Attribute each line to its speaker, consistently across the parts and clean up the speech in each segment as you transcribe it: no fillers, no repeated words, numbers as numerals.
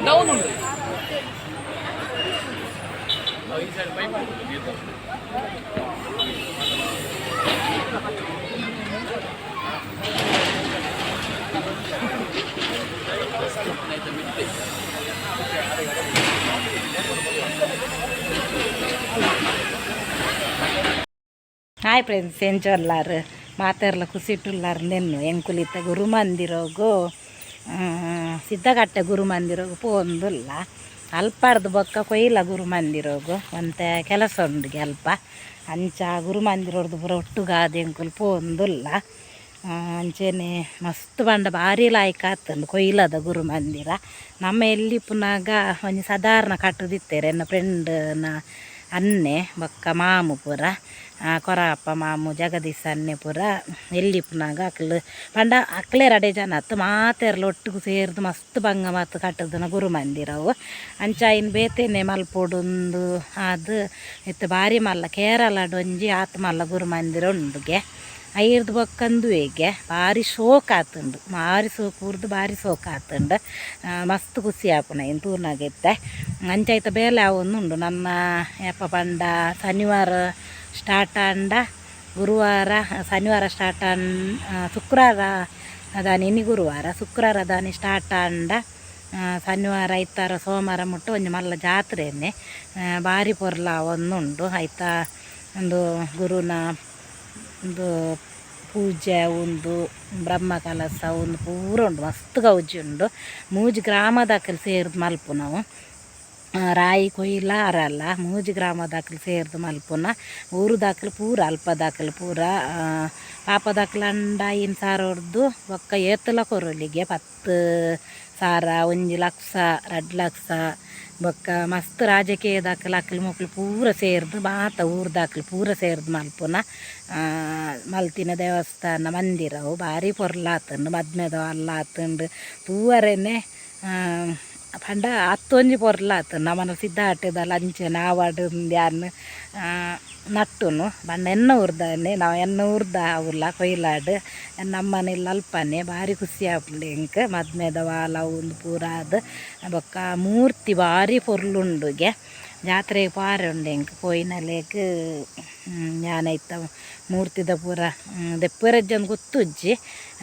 Speaker 1: Down ಉಂಡು.
Speaker 2: Hi friends, ಎಂಚೊಲ್ಲಾರು ಮಾತೆರ್ಲ ಖುಷಿಟುಲ್ಲಾರು ನೆನ್ನು ಎಂಕುಲಿತ್ತ ಗುರುಮಂದಿರೋಗು ಸಿದ್ಧಗಟ್ಟೆ ಗುರುಮಂದಿರೋಗು ಪೋಂದುಲ್ಲ. ಅಲ್ಪಾರ್ದು ಬೊಕ್ಕ ಕೊಯ್ಲ ಗುರುಮಂದಿರೋಗು ಒಂತೆ ಕೆಲಸ ಉಂಡುಗೆ ಅಲ್ಪ. ಅಂಚ ಗುರುಮಂದಿರೋರ್ದು ಪೂರ ಒಟ್ಟುಗಾದ್ ಎಂಕುಲು ಪೋಂದುಲ್ಲ. ಅಂಚೆನೆ ಮಸ್ತ್ ಪಂಡ ಭಾರಿ ಲಾಯ್ಕ್ ಆತುಂಡು ಕೊಯ್ಲದ ಗುರುಮಂದಿರ. ನಮ್ಮ ಎಲ್ಲಿ ಪುನಾಗ ಒಂಜಿ ಸಾಧಾರಣ ಕಟ್ಟುದಿತ್ತೆರ್ ಎನ್ನ ಫ್ರೆಂಡ್ನ ಅನ್ನೆ ಬೊಕ್ಕ ಮಾಮು ಪೂರ, ಕೊರಪ್ಪ ಮಾಮು ಜಗದೀಶ್ ಅನ್ನೆ ಪೂರ ಎಲ್ಲಿ ಪುನಾಗ ಅಕ್ಲು ಪಂಡ ಅಕ್ಲೆ ರಡೆ ಜನ ಅತ್ತು ಮಾತೆರ್ಲ ಒಟ್ಟುಗು ಸೇರ್ದು ಮಸ್ತ್ ಬಂಗ ಮಾತು ಕಟ್ಟುದನ ಗುರುಮಂದಿರವು. ಅಂಚ ಐನ್ ಬೇತೆನೆ ಮಲ್ಪೊಡುಂದು ಆದ್ ಇತ್ತೆ ಬಾರಿ ಮಲ್ಲ ಕೇರಳಡ್ ಒಂಜಿ ಆತ್ ಮಲ್ಲ ಗುರುಮಂದಿರ ಉಂಡುಗೆ. ಐರ್ದ್ ಬೊಕ್ಕಂದುವೆಗೆ ಬಾರಿ ಶೋಕ್ ಆತುಂಡು, ಬಾರಿ ಸೋಕು ಊರ್ದು ಬಾರಿ ಸೋಕು ಆತುಂಡು. ಮಸ್ತ್ ಖುಷಿ ಆಪುನ ಐನ್ ತೂನಗ ಇತ್ತೆ. ಅಂಚ ಐತ ಬೇಲೆ ಆವೊಂದುಂಡು ನನ್ನ ಏಪ ಪಂಡ ಶನಿವಾರ ಸ್ಟಾರ್ಟ್ ಆಂಡ ಗುರುವಾರ, ಶನಿವಾರ ಸ್ಟಾರ್ಟ್ ಆನ್ ಶುಕ್ರಾರ ದಾನಿ, ಇನಿ ಗುರುವಾರ ಶುಕ್ರಾರ ದಾನಿ ಸ್ಟಾರ್ಟ್ ಆಂಡ ಶನಿವಾರ ಐತಾರ ಸೋಮವಾರ ಮುಟ್ಟ ಒಂಜಿ ಮಲ್ಲ ಜಾತ್ರೆನೆ ಬಾರಿ ಪೊರ್ಲ ಆವೊಂದುಂಡು. ಐತ ಒಂದು ಗುರುನ ಒಂದು ಪೂಜೆ ಉಂದು ಬ್ರಹ್ಮ ಕಲಸ ಉಂದು ಪೂರ ಉಂಡು, ಮಸ್ತ್ ಗೌಜಿ ಉಂಡು. ಮೂಜಿ ಗ್ರಾಮದಕುಲು ಸೇರ್ದು ಮಲ್ಪುನವು, ರಾಯಿ ಕೊಯ್ಲ ಅರಲ್ಲ ಮೂಜಿ ಗ್ರಾಮದಕುಲು ಸೇರ್ದು ಮಲ್ಪುನ. ಊರುದಕುಲು ಪೂರ ಅಲ್ಪದಕುಲು ಪೂರ ಪಾಪದಕುಲು ಅಂಡ ಐನ್ ಸಾರೊರ್ದು ಬೊಕ್ಕ ಏತುಲ ಕೊರೊಲಿಗೆ 10,000 1 ಲಕ್ಷ 2 ಲಕ್ಷ ಬೊಕ್ಕ ಮಸ್ತ್ ರಾಜಕೀಯದಕುಲು ಅಕ್ಲು ಮೊಕ್ಲು ಪೂರ ಸೇರ್ದು ಮಾತ ಊರುದಕುಲು ಪೂರ ಸೇರ್ದು ಮಲ್ಪುನ ಮಲ್ತಿನ ದೇವಸ್ಥಾನ ಮಂದಿರವು ಭಾರಿ ಪೊರ್ಲಾತುಂಡು. ಮದ್ಮೆದ ಅಲ್ಲ ಆತುಂಡು ತೂವರೆನೆ ಪಂಡ ಅತ್ತೊಂಜಿ ಪೊರ್ಲಾತು. ನಮನ ಸಿದ್ಧಾಟದಲ್ಲ ಅಂಚೆನೆ ಆವಡ್ ಯಾನ್ ನಟ್ಟುನು ಪಂಡ ಎನ್ನ ಊರ್ದಾನೆ ನಾವು ಎನ್ನ ಊರ್ದ ಅವುಲ ಕೊಯ್ಲಾಡ್ ನಮ್ಮನೆ ಇಲ್ಲ ಅಲ್ಪನೆ ಭಾರಿ ಖುಷಿ ಆಪುಂಡು ಎಂಕ್. ಮದ್ಮೆದ ವಾಲ ಉಂದು ಪೂರ ಆದ್ ಬೊಕ್ಕ ಮೂರ್ತಿ ಭಾರಿ ಪೊರ್ಲುಂಡುಗೆ. ಜಾತ್ರೆಗ್ ಪಾರೆ ಉಂಡು ಎಂಕ್ ಪೋಯಿನಲೆಗ್ ಯಾನ್ ಐತ ಮೂರ್ತಿದ ಪೂರ ದೆಪ್ಪರೆಜ್ಜಂದ್ ಗೊತ್ತುಜ್ಜಿ.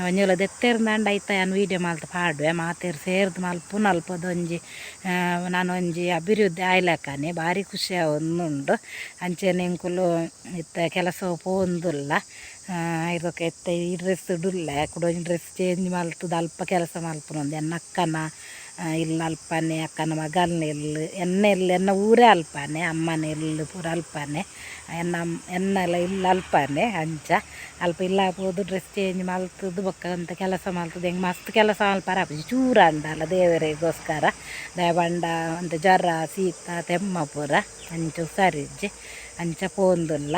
Speaker 2: ಒಂಜೊಲ ದೆತ್ತೆರ್ಂದಾಂಡ ಐತ ಯಾನ್ ವೀಡಿಯೋ ಮಲ್ತ್ ಪಾಡುವೆ. ಮಾತೆರ್ ಸೇರ್ದ್ ಮಲ್ಪುನ ಅಲ್ಪದೊಂಜಿ ನಾನೊಂಜಿ ಅಭಿವೃದ್ಧಿ ಆಯ್ಲಕ್ಕನೆ ಭಾರಿ ಖುಷಿ ಆವೊಂದುಂಡು. ಅಂಚೆನೆ ಎಂಕುಲು ಇತ್ತೆ ಕೆಲಸ ಪೋವೊಂದುಲ್ಲ. ಐದೊಕ ಇತ್ತೆ ಈ ಡ್ರೆಸ್ ಉಲ್ಲ ಕುಡೊಂಜಿ ಡ್ರೆಸ್ ಚೇಂಜ್ ಮಲ್ತುದು ಅಲ್ಪ ಕೆಲಸ ಮಲ್ಪುನೊಂದು. ಎನ್ನ ಅಕ್ಕನ ಇಲ್ಲ ಅಲ್ಪನೆ, ಅಕ್ಕನ ಮಗಲ್ನ ಇಲ್ಲು ಎನ್ನ ಇಲ್ಲು ಎನ್ನ ಊರೇ ಅಲ್ಪನೆ, ಅಮ್ಮನ ಇಲ್ಲು ಪೂರ ಅಲ್ಪನೆ, ಎನ್ನ ಎನ್ನಲ ಇಲ್ಲ ಅಲ್ಪನೆ. ಅಂಚ ಅಲ್ಪ ಇಲ್ಲ ಪೋದು ಡ್ರೆಸ್ ಚೇಂಜ್ ಮಲ್ತುದು ಬೊಕ್ಕ ಅಂತ ಕೆಲಸ ಮಲ್ತುದು ಹೆಂಗೆ ಮಸ್ತ್ ಕೆಲಸ ಮಲ್ಪರ ಆಪುಜಿ ಚೂರು ಅಂಡಲ ದೇವರಿಗೋಸ್ಕರ ದಾಯೆ ಪಂಡ ಒಂತೆ ಜ್ವರ ಶೀತ ತೆಮ್ಮ ಪೂರ ಅಂಚ ಹುಷಾರಿಜ್ಜಿ ಅಂಚ ಪೋಂದುಲ್ಲ.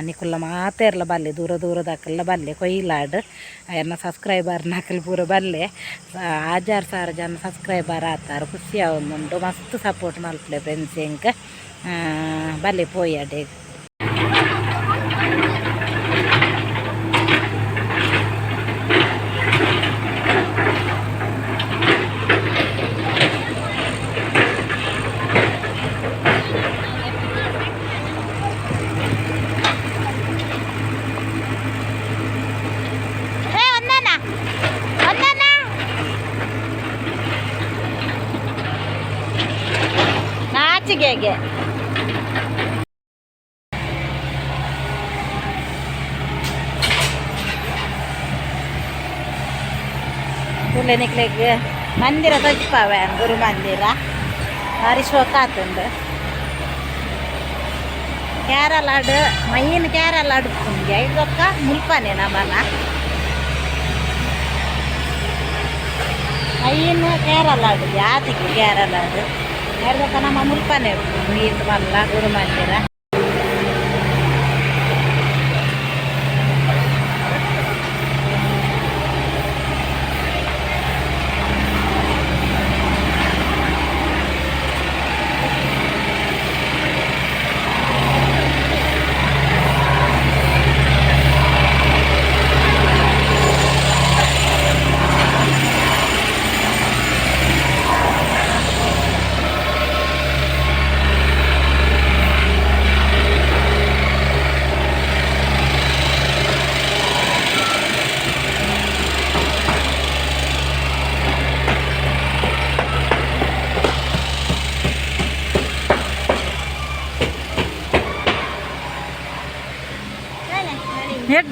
Speaker 2: ನಿಕುಲ್ಲ ಮಾತೆರ್ಲ ಬಲ್ಲೆ ದೂರ ದೂರದಕಲ್ಲ ಬಲ್ಲೆ ಕೊಯ್ಲಾಡ್ ಎನ್ನ ಸಬ್ಸ್ಕ್ರೈಬರ್ನಕುಲು ಪೂರ ಬಲ್ಲೆ 1000 ಜನ ಸಬ್ಸ್ಕ್ರೈಬರ್ ಆತಾರ್ ಖುಷಿ ಆವೊಂದುಂಡು. ಮಸ್ತ್ ಸಪೋರ್ಟ್ ಮಲ್ಪುಲೆ ಫ್ರೆಂಡ್ಸ್ ಎಂಕ್. ಬಲ್ಲೆ ಪೋಯಡೆ. ನಾಚಿಗೆಗೆ ತೂಲೆ ನಿಕ್ಲೆಗ್ ಮಂದಿರ ತೋಜಿಪಾವೆ ಗುರು ಮಂದಿರ ಭಾರಿ ಶೋಕ ಆತುಂಡು. ಕೇರಳಡ್ ಮೈನ್ ಕೇರಳಡ್ ಉಪ್ಪುಂಗೆ ಐದೊಕ್ಕ ಮುಲ್ಪನೆ ನಮನ ಮೈನ್ ಕೇರಳಡ್ ಜಾತಿಗೆ ಕೇರಳಡ್ ಐದೊಕ್ಕ ನಮ್ಮ ಮುಲ್ಪನೆ ಉಪ್ಪುಂಡು ಈತ್ ಮಲ್ಲ ಗುರು ಮಂದಿರ.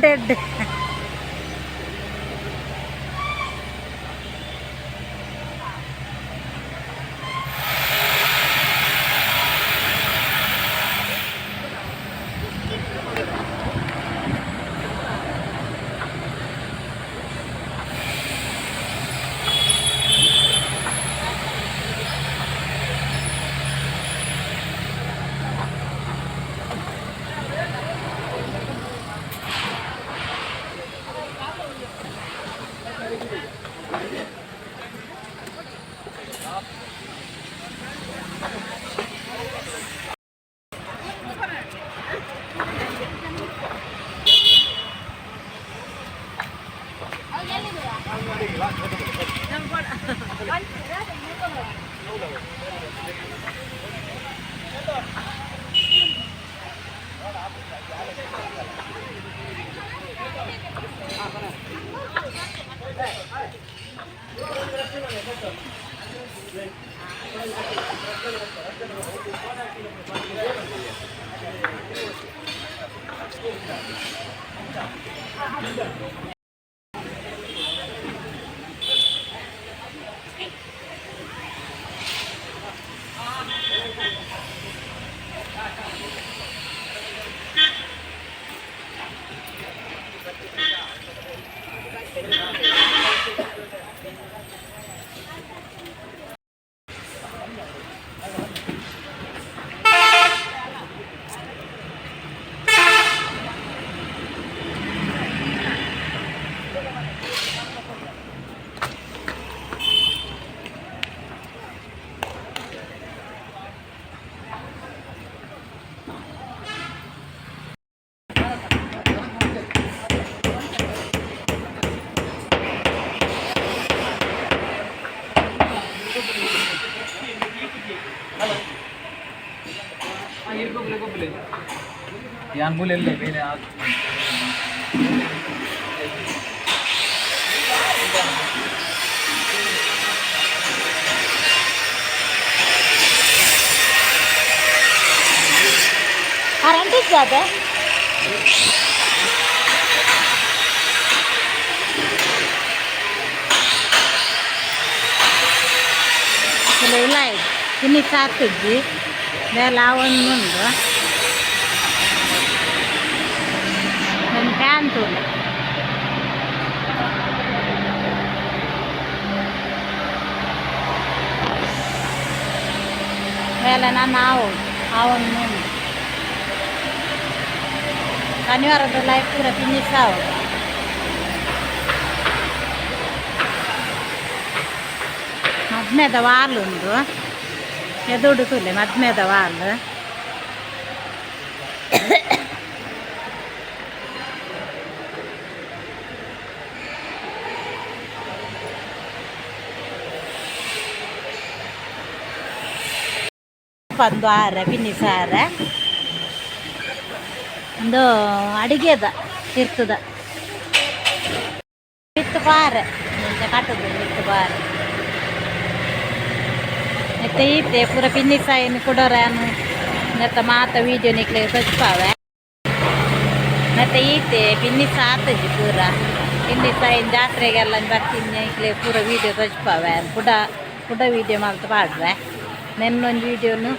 Speaker 2: ಎಡ್ಡೆ ಎಡ್ಡೆ.
Speaker 1: ಯಾನ್ ಮೂಲೆ ಬೇರೆ.
Speaker 2: ಕರೆಂಟ್ ಇದ್ದದೆ. ಇಲ್ಲ, ಇನ್ನು ಸಾತಿದ್ವಿ ಮೇಲೆ ಒಂದು ಉಂಡು. ನನ್ನ ಫ್ಯಾನ್ ತೂಲೆ. ಮೇಲೆ ನಾನು ನಾವು ಆ ಒಂದು ಉಂಡು. ಶನಿವಾರದ ಲೈಫ್ ಪೂರ ಫಿನಿಶ್ ಆವು. ಮದ್ಮೆದ ವಾಲ್ ಉಂಡು ಎದುಡು ತೂಲೆ, ಮದ್ಮೆದ ವಾಲ್. ಬಂದು ಆರೆ ಫಿನಿಶ್ ಆರೆ. ಒಂದು ಅಡಿಗೆದ ಇರ್ತದ ಮಿತ್ತು ಪಾರೆ ಕಟ್ಟುದು ಮಿತ್ತು ಪಾರೆ. ಮತ್ತೆ ಈತೆ ಪೂರ ಪಿನ್ನಿಸಾಯಿನ ಕುಡೋರಾನು ನೆತ್ತ ಮಾತ ವೀಡಿಯೋ ನಿಕ್ಲೆ ತಜ್ಪಾವೆ. ಮತ್ತೆ ಈತೆ ಪಿನ್ನಿಸ ಆತಜಿ ಪೂರ. ಪಿನ್ನಿಸಾಯಿನ ಜಾತ್ರೆಗೆಲ್ಲ ಬರ್ತೀನಿ, ಇಕ್ಲೆ ಪೂರ ವೀಡಿಯೋ ತಜ್ಪಾವೆ. ಪುಡ ಪುಡ ವೀಡಿಯೋ ಮಲ್ತ್ ಪಾಡ್ವೆ. ನೆನ್ನೊಂದು ವೀಡಿಯೋನು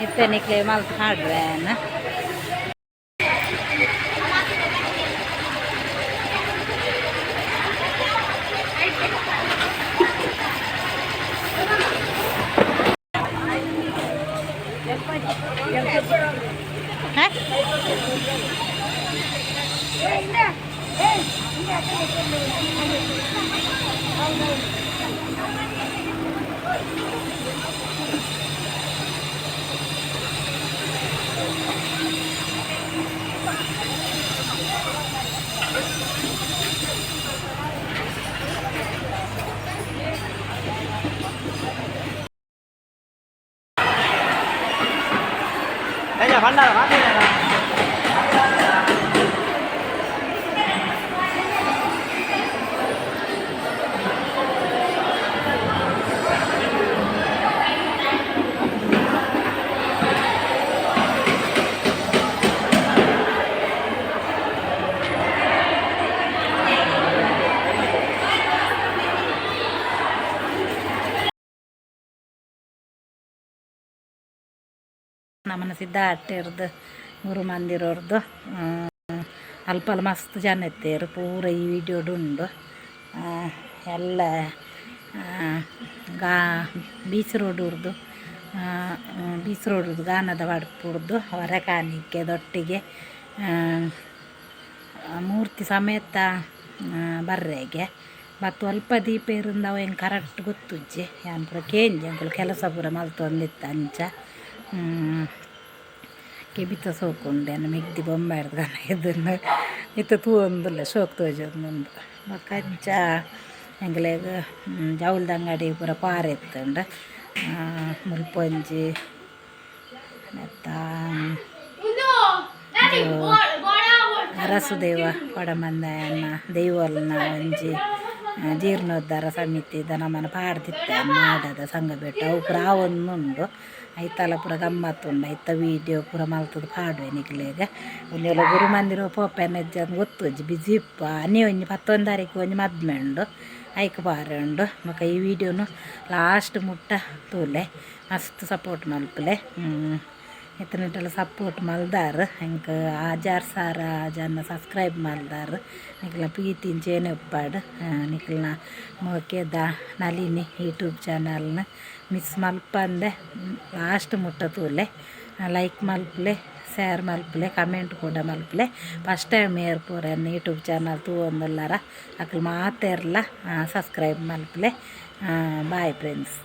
Speaker 2: ಇತ್ತೆ ನಿಕ್ಲೆ ಮಲ್ತ್ ಪಾಡ್ವೆ. ಹಾ. ನಮನ ಸಿದ್ಧಾರ್ಥರ್ದು ಗುರು ಮಂದಿರರ್ದು ಅಲ್ಪಲ ಮಸ್ತ್ ಜನ ಇತ್ತೇರು ಪೂರ ಈ ವಿಡಿಯೋಡು ಉಂಡು. ಎಲ್ಲ ಗಾ ಬೀಚ್ ರೋಡ್ ಉರ್ದು, ಬೀಚ್ ರೋಡ್ ಗಾನದ ವಡ್ಪುರ್ದು ಹೊರ ಕಾಣಿಕೆ ದೊಟ್ಟಿಗೆ ಮೂರ್ತಿ ಸಮೇತ ಬರ್ರೆಗೆ ಬತ್ತು ಅಲ್ಪ ದೀಪ ಇರುಂದವ ಹೆಂಗೆ ಕರೆಕ್ಟ್ ಗೊತ್ತುಜ್ಜಿ. ಯಾನ್ ಪೂರ ಕೇಂಜಿ ಅಂಕುಲು ಕೆಲಸ ಪೂರ ಮಲ್ತೊಂದಿತ್ತ ಅಂಚ. ಕೆಬಿತ ಸೋಕುಂಡು ಎನ್ನ ಮೆಗ್ದಿ ಬೊಂಬಾಯಿಡ್ದ್ ಇದನ್ನು ಇತ್ತೆ ತೂವೊಂದುಲ್ಲೆ, ಶೋಕ್ ತೋಜೊಂದುಂಡು. ಬೊಕ ಅಂಚ ಎಂಕ್ಲೆಗ್ ಜೌಲ್ದ ಅಂಗಡಿ ಪೂರ ಪಾರ ಇತ್ತುಂಡು. ಮುಲ್ಪ ಒಂಜಿ ನೆತ್ತ ಅರಸುದೇವ ಕೊಡಮಂದಾಯನ ದೈವಲ್ನ ಒಂಜಿ ಜೀರ್ಣೋದ್ಧಾರ ಸಮಿತಿದ ನಮನ ಪಾಡ್ದಿತ್ತೆ ಮಾಡದ ಸಂಘ ಬೆಟ್ಟು ಅವು ಪೂರ ಆವೊಂದುಂಡು. ಐತಲ ಪೂರ ಗಮ್ಮತ್ತುಂಡು. ಐತ ವೀಡಿಯೋ ಪೂರ ಮಲ್ತುದು ಪಾಡುವೆ ನಿಕ್ಲೆಗ್. ಒಂಜೊಲ ಗುರು ಮಂದಿರ ಪೋಪೆನ ಇಜ್ಜಂದ್ ಗೊತ್ತುಜ್ಜಿ, ಬಿಜಿ ಇಪ್ಪ. ಅನಿ ಒಂಜಿ 11 ತಾರೀಕು ಒಂಜಿ ಮದ್ಮೆ ಉಂಡು, ಐಕ್ ಪಾರೆ ಉಂಡು. ಬೊಕ ಈ ವೀಡಿಯೋನು ಲಾಸ್ಟ್ ಮುಟ್ಟ ತೂಲೆ, ಮಸ್ತ್ ಸಪೋರ್ಟ್ ಮಲ್ಪುಲೆ. ಇತ್ತನಿಟ್ಟಲ ಸಪೋರ್ಟ್ ಮಲ್ದಾರ್ ಎಂಕ್ 1000 ಜನ ಸಬ್ಸ್ಕ್ರೈಬ್ ಮಲ್ದಾರ್. ನಿಕ್ಲ ಪ್ರೀತಿ ಇಂಚೇನೆ ಉಪ್ಪಾಡು. ನಿಕ್ಲ್ನ ಮೋಕೆದ ನಳಿನಿ ಯೂಟ್ಯೂಬ್ ಚಾನಲ್ನ ಮಿಸ್ ಮಲ್ಪಂದೆ ಲಾಸ್ಟ್ ಮುಟ್ಟ ತೂಲೆ, ಲೈಕ್ ಮಲ್ಪುಲೆ, ಶೇರ್ ಮಲ್ಪುಲೆ, ಕಮೆಂಟ್ ಕೂಡ ಮಲ್ಪುಲೆ. ಫಸ್ಟ್ ಟೈಮ್ ಏರ್ ಪೂರ ಯೂಟ್ಯೂಬ್ ಚಾನಲ್ ತೂವೊಂದುಲ್ಲಾರ ಅಕ್ಲು ಮಾತೆರ್ಲ ಸಬ್ಸ್ಕ್ರೈಬ್ ಮಲ್ಪುಲೆ. Bye friends.